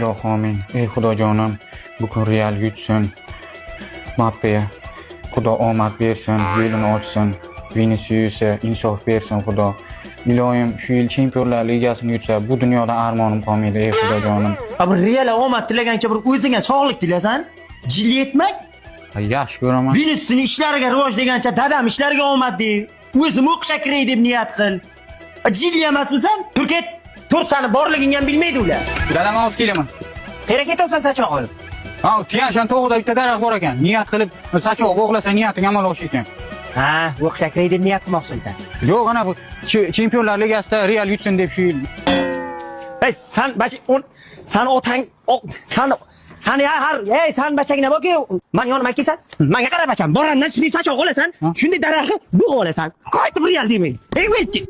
Ilohi amin. Ey Xudojonim, bugun Real yutsin. Mbappe, Xudo omad bersin, yo'lini ochsin. Vinicius'a insof bersin Xudo. Iloyim, shu yil Chempionlar Ligasini yutsa, bu dunyoda armonim qolmaydi, ey Xudojonim. A bir Real omad tilagancha bir o'zingga sog'lik tilasan. Jilli etmak. Ha, yaxshi ko'raman. Viniciusning ishlariga rivoj degancha dadam ishlariga omad de. O'zim o'qishga kiray deb niyat qil. A, Jilli emasmisan? Tur ket. Tur, sani borligingni ham bilmaydi ular. Dadam, hozir kelaman. Qayerga ketyapsan sachoq olib? Ha, Tyan-Shan tog'ida bitta daraxt bor ekan. Niyat qilib sachoq bog'lasa, niyating amalga oshar ekan. Ha, o'qishga kiray deb niyat qilmoqchimisan? Yo'q, ana bu Chempionlar Ligasida Real yutsin deb shu yil. Ey, san bash on san otang san san ya har ey san bachagina borki, man yonimga kelsan, manga qara bacham, borandan shunday sachoq olasan, shunday daraxtni bo'g'ib olasan, qaytib Real demang. Ey, ket.